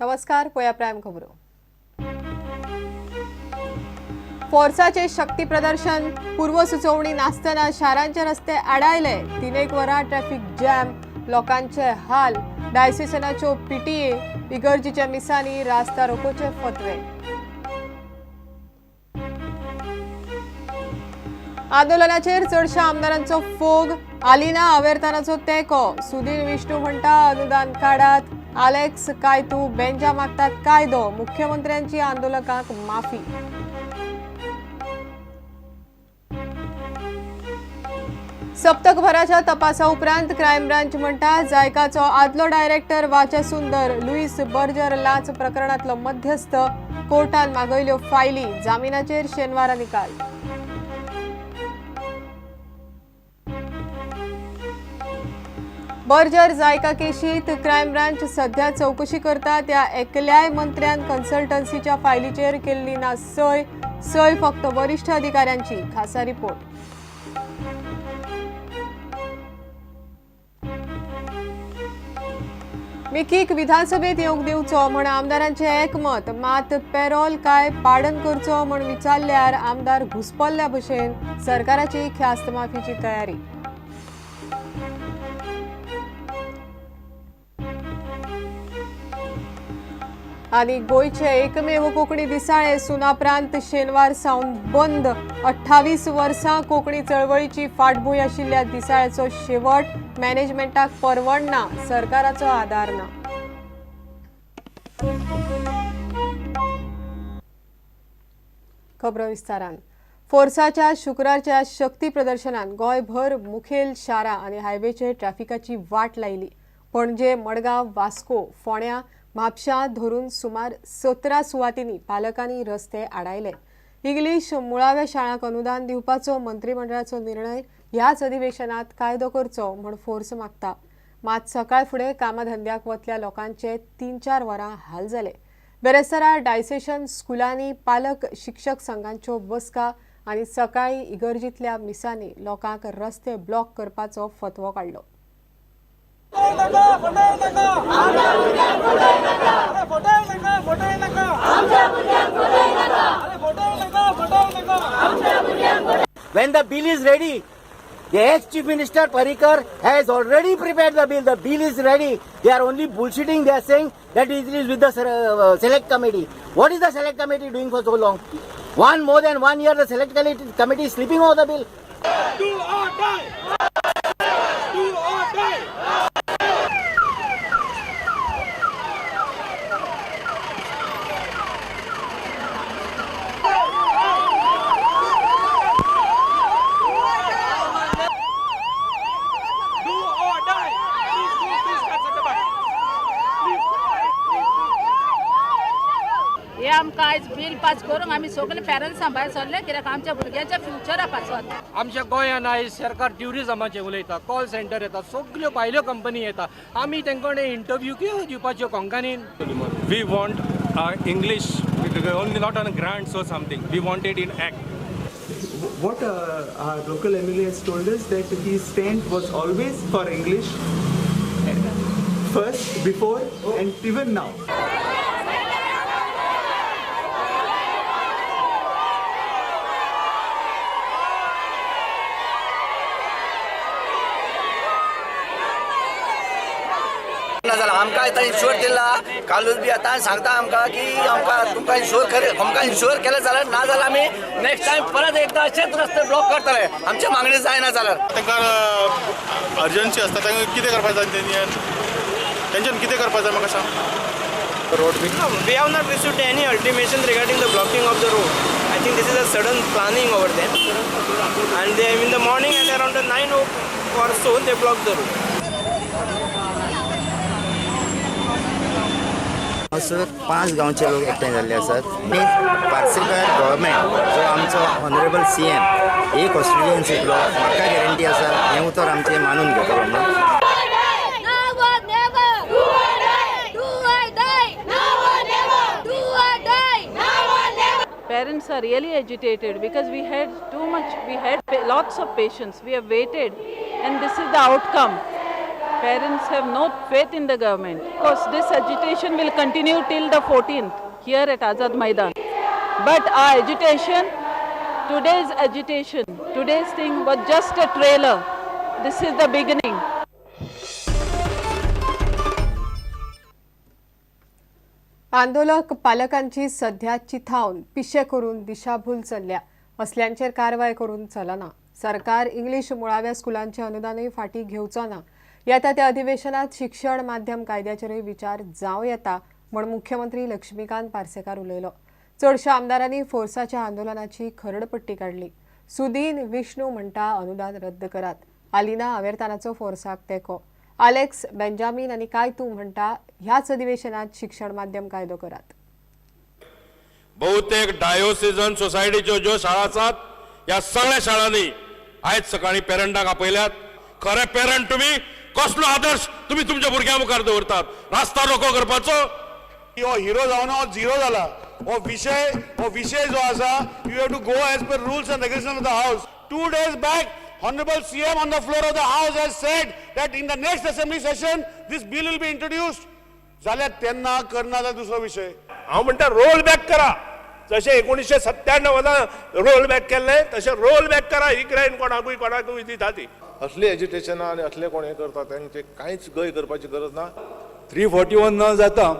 नमस्कार, पळया प्रायम खबरो. फोर्साचे शक्ती प्रदर्शन, पूर्वसुचोवणी नासतना शारांचे रस्ते आडायले. 3 वरां ट्रॅफिक जॅम, लोकांचे हाल. डायसिसनाच्यो पीटीए, इगर्जीच्या मिसांनी रास्ता रोकोचे फतवे. आंदोलनाचेर चडशा आमदारांचो फोग, आलिना आवेरतानाचो तेंको. सुदीन विष्णू म्हणटा अनुदान काडात, आलेक्स कायतू बेंजा मागतात कायदो. मुख्यमंत्र्यांची आंदोलकांक माफी. सप्तकभराच्या तपासा उपरांत क्रायम ब्रांच म्हणटा जायकाचो आदलो डायरेक्टर वाचा सुंदर लुईस बर्जर लाच प्रकरणातलो मध्यस्थ. कोर्टान मागयल्यो फायली, जामिनाचेर शेनवारा निकाल. बर्जर जायका केशीत क्रायम ब्रांच सध्या चौकशी करता. त्या एकल्याय मंत्र्यान कन्सल्टन्सीच्या फायलीचेर केल्ली ना सय, सय फक्त वरिष्ठ अधिकाऱ्यांची. खासा रिपोर्ट. मिकीक विधानसभेत येवंक दिवचो म्हण आमदारांचें एकमत, मात पेरोल काय पाडन करचो म्हण विचारल्यार आमदार घुसपल्ल्या भशेन. सरकाराची ख्यास्त माफीची तयारी. आनी गोंयचे एकमेव कोंकणी दिसाळें सुनाप्रांत शेनवार सावन बंद. 28 वर्सां कोंकणी चळवळीची फाटभूंय आशिल्ल्या दिसाळ्याचो शेवट मॅनेजमेंटाक परवडना, सरकाराचो आदार ना. खबरो विस्तारान. फोर्साच्या शुक्रारच्या शक्ती प्रदर्शनान गोंयभर मुखेल शारां आनी हायवेचेर ट्रॅफिकाची वाट लायली. पणजे, मडगांव, वास्को, फोंड्या, म्हापशां धरून सुमार 17 सुवातींनी पालकांनी रस्ते आडायले. इंग्लीश मुळाव्या शाळांक अनुदान दिवपाचो मंत्रिमंडळाचो निर्णय ह्याच अधिवेशनात कायदो करचो म्हूण फोर्स मागता. मात सकाळ फुडें कामाधंद्याक वतल्या लोकांचे 3-4 वरां हाल जाले. बेरेस्तारा डायसेशन स्कुलांनी पालक शिक्षक संघांच्यो बसका आनी सकाळीं इगर्जींतल्या मिसांनी लोकांक रस्ते ब्लॉक करपाचो फतवो काडलो. When the bill is ready, the ex-Chief Minister Parrikar has already prepared the bill. The bill is ready. They are only bullshitting. They are saying that it is with the select committee. What is the select committee doing for so long? More than 1 year, the select committee is sleeping over the bill. Do or die! Do or die! हे आमकां आयज bill pass करूंक आमी सगळे पेरंट्सां भायर सरले कित्याक आमच्या भुरग्यांच्या फ्युचरा पासत. आमच्या गोंयान आयज सरकार ट्युरिजमाचें उलयता, कॉल सेंटर येता, सगल्यो भायल्यो कंपनी येता. आमी तेंकां इंटरव्यू कितें दिवपाच्यो कोंकणीन? We want English only, not on grants or something. We want it in act. What our local MLA has told us that his stand was always for English first, before and even now. आमकां आतां ensure दिला कालूच बी आतां सांगता आमकां की आमकां तुमकां इन्शुअर आमकां इन्शुअर केलें जाल्यार ना जाल्यार आमी नेक्स्ट टायम परत एकदां अशेंच रस्ते ब्लॉक करतले. आमची मागणी जायना जाल्यार तांकां अर्जन्सी आसता, तांकां कितें करपाक जाय तेंच्यान कितें करपाक जाय म्हाका सांग. Road We have not received any ultimation regarding the blocking of the road. I think this is a sudden planning over there. And they, in the morning at around 9 or so, they blocked the road. हांगासर 5 गांवचे लोक एकठांय जाल्ले आसात आनी Parsekar government जो आमचो honourable CM हे कॉन्स्टिट्युएन्सींतलो म्हाका गॅरंटी आसा हें उतर आमचें मानून घेतलो म्हणून. Parents are really agitated because we had too much, we had lots of patience, we have waited and this is the outcome. Parents have no faith in the government. Of course, this agitation will continue till the 14th here at Azad Maidan. But our agitation, today's agitation, today's thing was just a trailer. This is the beginning. आंदोलक पालकांची सध्या चिथावन पिशे करून दिशाभूल चल्ल्या. असल्यांचेर कारवाय करून चलना. सरकार इंग्लीश मुळाव्या स्कुलांचे अनुदानूय फाटीं घेवचो ना. येता त्या अधिवेशनात शिक्षण माध्यम कायद्याचेरूय विचार जावं येता म्हूण मुख्यमंत्री लक्ष्मीकांत पार्सेकार उलयलो. चडशा आमदारांनी फोर्साच्या आंदोलनाची खरडपट्टी काडली. सुदीन विष्णू म्हणटा अनुदान रद्द करात. आलिना आवेरतानाचो फोर्साक तेंको. आलेक्स बेंजामीन आनी कायतू म्हणटा ह्याच अधिवेशनात शिक्षण माध्यम कायदो करात. बहुतेक डायोसिजन सोसायटीच्यो ज्यो शाळा आसात ह्या सगळ्या शाळांनी आयज सकाळी पेरंटाक आपयल्यात. खरे पेरंट तुमी कसलो आदर्श तुमी तुमच्या भुरग्यां मुखार दवरतात? रास्ता रोको करपाचो हो हिरो जावन हो झिरो जाला. हो विशय जो आसा you have to go as per rules and regulation of the house. 2 days back Honorable CM on the floor of the house has said that in the next assembly session this bill will be introduced. जाल्यार तेन्ना करना जाल्यार दुसरो विशय. हांव म्हणटा role back करा. जशें 1997 रोल बॅक केल्लें तशें रोल बॅक करा. ही ग्रँट कोणाकूय कोणाकूय दिता ती. असली एजिटेशनां आनी असले कोण हें करता तांचे कांयच गय करपाची गरज ना. 341 न जाता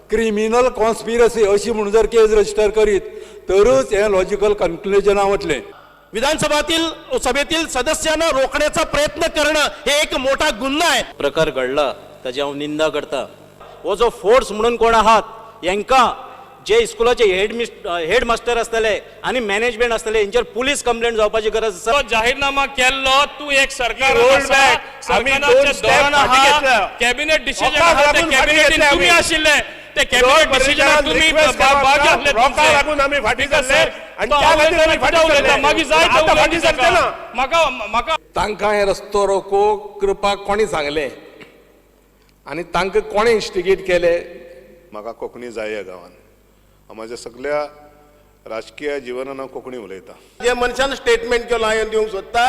क्रिमिनल कॉन्स्पिरसी अशी म्हणून जर केस रजिस्टर करीत तरच हें लॉजिकल कन्क्लुजना वतलें. विधानसभातील सभेतील सदस्यांना रोखण्याचा प्रयत्न करणं हे एक मोठा गुन्हा आहे. प्रकार घडला ताची हांव निंदा करता. हो जो फोर्स म्हणून कोण आहात हेंकां जे इस्कुलाचे हेड मास्टर आसतले आनी मॅनेजमेंट आसतले हेंचेर पुलीस कंप्लेंट जावपाची गरज आसा. जाहीरनामा केल्लो तूं एक सरकार कॅबिनेट डिसिजन कॅबिनेटीन तुमी आशिल्ले ते कॅबिनेट डिसिजनाक तुमी भाग घेतले. लागून आमी फाटीं सरले आनी त्या खातीर आमी फाटीं सरले. मागीर जाय आतां फाटीं सरचे ना. म्हाका म्हाका तांकां हें रस्तो रोको करपाक कोणें सांगलें आनी तांकां कोणें इन्स्टिगेट केलें? म्हाका कोंकणी जाय ह्या गांवांत. हांव म्हाज्या सगळ्या राजकीय जिवनान हांव कोंकणी उलयतां. जे मनशान स्टेटमेंट केलो हांवें दिवंक सोदता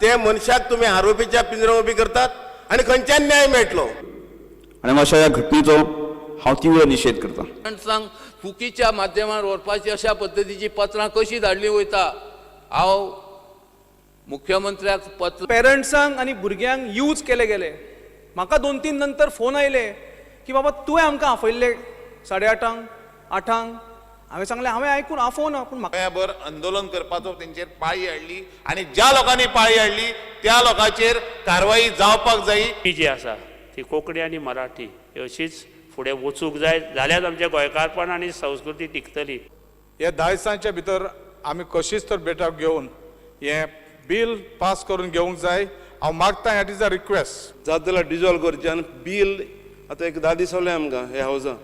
ते मनशाक तुमी आरोपीच्या पिंजऱ्या उबी करतात आनी खंयच्यान न्याय मेळटलो? आनी अशा ह्या घटनेचो हांव तीव्र निशेध करता. पेरंट्सांक चुकीच्या माध्यमान व्हरपाची अशा पद्दतीची पत्रां कशी धाडली वयता? हांव मुख्यमंत्र्याक पत्र पेरंट्सांक आनी भुरग्यांक यूज केले गेले. म्हाका 2-3 नंतर फोन आयले की बाबा तुवें आमकां आपयल्ले 8:30 8:00. हांवें सांगलें हांवें आयकून आफोवना पूण म्हाका गोंयाभर आंदोलन करपाचो तेंचेर पाळी हाडली आनी ज्या लोकांनी पाळी हाडली त्या लोकांचेर कारवाई जावपाक जाय. ती जी आसा ती कोंकणी आनी मराठी अशीच फुडें वचूंक जाय जाल्यार आमचें गोंयकारपण आनी संस्कृती टिकतली. ह्या 10 दिसांच्या भितर आमी कशीच तर बैठक घेवन हें बील पास करून घेवंक जाय. हांव मागता it is a request. जाता जाल्यार डिजॉल्व करचें आनी बील आतां एक 10 दीस जाले आमकां हे हावजान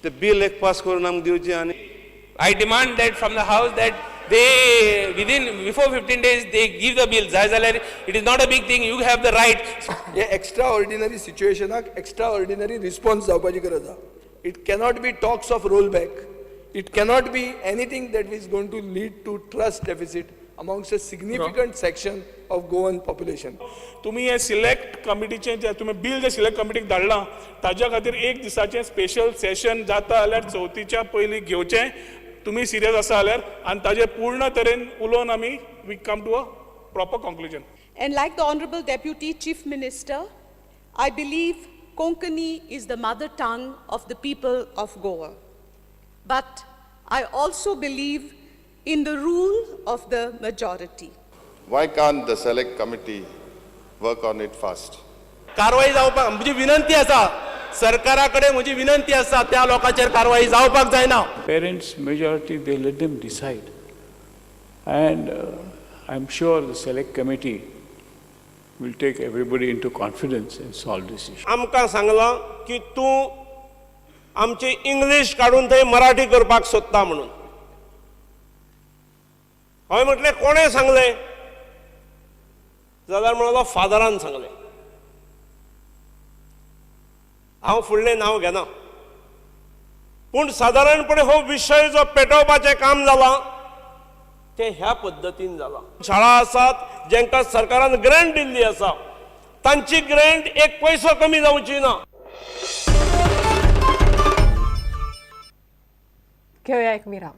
ते बील एक पास करून आमकां दिवचें. आनी I demand that from the house that they within before 15 days they give the bill. जाय जाल्यार it is not a big thing, you have the right. हे एक्स्ट्रा ऑर्डिनरी सिच्युएशनाक एक्स्ट्रा ऑर्डिनरी रिस्पॉन्स जावपाची गरज आसा. It cannot be talks of roll back. It cannot be anything that is going to lead to trust deficit amongst a significant section of Goan population. तुमी हे select कमिटीचें जे तुमी bill जे select कमिटीक धाडलां ताज्या खातीर एक दिसाचें स्पेशल सेशन जाता जाल्यार चवथीच्या पयलीं घेवचें. तुमी सिरियस आसा जाल्यार आनी ताजेर पूर्ण तरेन उलोवन आमी we come to a proper conclusion. And like the Honorable Deputy Chief Minister, I believe Konkani is the mother tongue of the people of Goa. But I also believe in the rule of the majority. Why can't the select committee work on it fast? कारवाई जावपाक म्हजी विनंती आसा सरकारा कडेन, म्हजी विनंती आसा त्या लोकांचेर कारवाई जावपाक जायना. Parents majority they let them decide and I am sure the select committee will take everybody into confidence and solve this issue. आमकां सांगलां की तूं आमची इंग्लीश काडून थंय मराठी करपाक सोदता म्हणून. हांवें म्हटलें कोणें सांगलें? जाल्यार म्हणलो फादरान सांगलें. हांव फुडलें नांव घेना पूण सादारणपणे हो विशय जो पेटोवपाचें काम जालां तें ह्या पद्दतीन जालां. शाळा आसात जेंकां सरकारान ग्रँट दिल्ली आसा तांची ग्रँट एक पयसो कमी जावची ना. घेवया एक विराम.